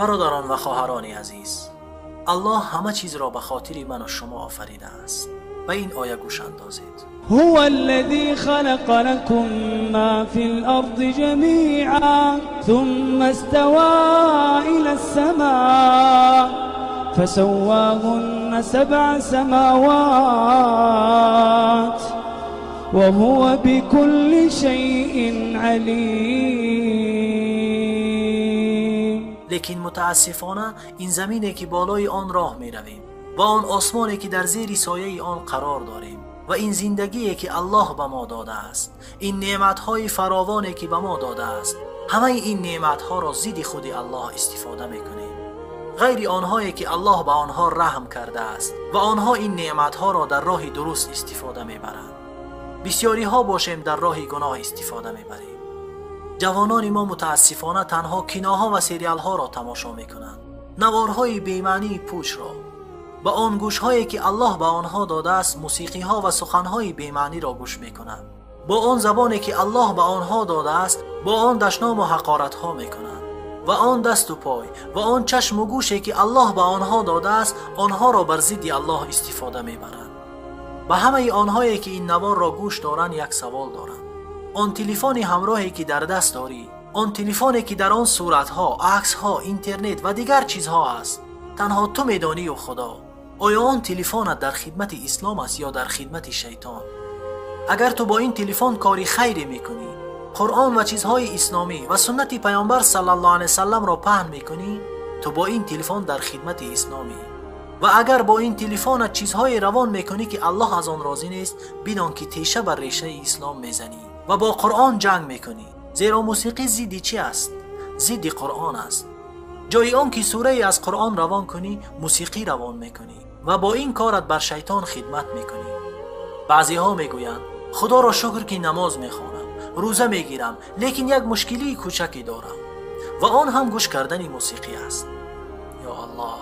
Бародарон ва хоҳарони азиз, Аллоҳ ҳама чизро ба хотири ман ва шумо офаридааст. Ба ин оя гӯш андозед. هو الذي خلق لكم ما في الأرض جميعا ثم استوى إلى السماء فسواهن 7 سماوات وهو بكل شيء عليم. Лекин мутаассифона ин замине ки болои он роҳ меравем ва он осмоне ки дар зери сояи он қарор дорем ва ин зиндагие ки Аллоҳ ба мо додааст, ин неъматҳои фаровоне ки ба мо додааст, ҳамаи ин неъматҳоро зидди худи Аллоҳ истифода мекунем. Ғайри онҳое ки Аллоҳ ба онҳо раҳм кардааст ва онҳо ин неъматҳоро дар роҳи дуруст истифода мебаранд. Бисёриҳо бошем дар роҳи гуноҳ истифода мебарем. Ҷавонони мо мутаассифона танҳо киноҳо ва сериалҳоро тамошо мекунанд, наворҳои бемаънии пӯчро. Ба он гӯшҳое ки Аллоҳ ба онҳо додааст, мусиқиҳо ва суханҳои бемаъниро гӯш мекунанд. Бо он забоне ки Аллоҳ ба онҳо додааст, бо он дашному ҳақоратҳо мекунанд. Ва он дасту пой ва он чашму гӯше ки Аллоҳ ба онҳо додааст, онҳоро бар зидди Аллоҳ истифода мебаранд. Ба ҳамаи онҳое ки ин наворро гӯш доранд як савол дорам. Он телефони ҳамроҳе ки дар даст дорӣ, он телефоне ки дар он суратҳо, аксҳо, интернет ва дигар чизҳо аст, танҳо ту медонию Худо. Оё он телефонат дар хидмати ислом аст ё дар хидмати шайтон? Агар ту бо ин телефон кори хайре мекунӣ, Қуръон ва чизҳои исломӣ ва суннати паёмбар саллаллоҳу алайҳи васалламро паҳн мекунӣ, ту бо ин телефон дар хидмати исломӣ. Ва агар бо ин телефонат чизҳое равон мекунӣ ки Аллоҳ аз он розӣ нест, бидон ки теша бар решаи ислом мезанӣ ва бо Қуръон ҷанг мекунӣ. Зеро мусиқӣ зидди чӣ аст? Зидди Қуръон аст. Ҷои он ки сурае аз Қуръон равон кунӣ, мусиқӣ равон мекунӣ ва бо ин корат бар шайтон хидмат мекунӣ. Баъзеҳо мегӯянд Худоро шукр ки намоз мехонам, рӯза мегирам, лекин як мушкилии кӯчаке дорам ва он ҳам гӯш кардани мусиқӣ аст. Ё Аллоҳ,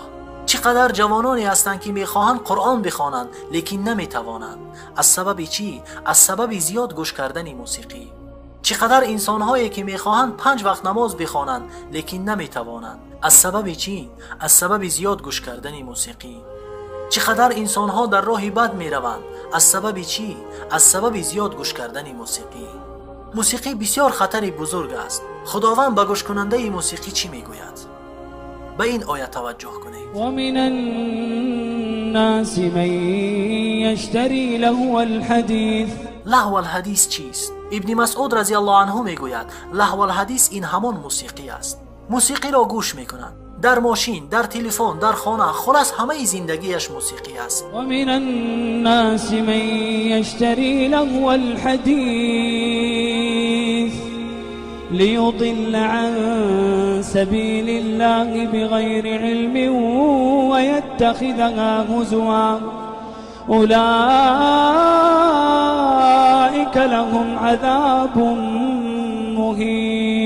чӣ қадар ҷавононе ҳастанд ки мехоҳанд Қуръон бихонанд, лекин наметавонанд. Аз сабаби чӣ? Аз сабаби зиёд гӯш кардани мусиқӣ. Чӣ қадар инсонҳое ки мехоҳанд 5 вақт намоз бихонанд, лекин наметавонанд. Аз сабаби чӣ? Аз сабаби зиёд гӯш кардани мусиқӣ. Чӣ қадар инсонҳо дар роҳи бад мераванд. Аз сабаби чӣ? Аз сабаби зиёд гӯш кардани мусиқӣ. Мусиқӣ бисёр хатари бузург аст. Худованд ба гӯшкунандаи мусиқӣ чӣ мегӯяд? Ба ин оя таваҷҷӯҳ кунед. ومن الناس من يشتري لهو الحديث. لهو الحدیث چیست؟ ابن مسعود رضی الله عنه میگوید لهو الحدیث این همان موسیقی است. موسیقی را گوش میکنند، در ماشین، در تلفن، در خانه، خلاص همه زندگیش موسیقی است. ومن الناس من يشتري لهو الحديث ليضل عن سبيل الله بغير علم ويتخذها هزوا أولئك لهم عذاب مهين.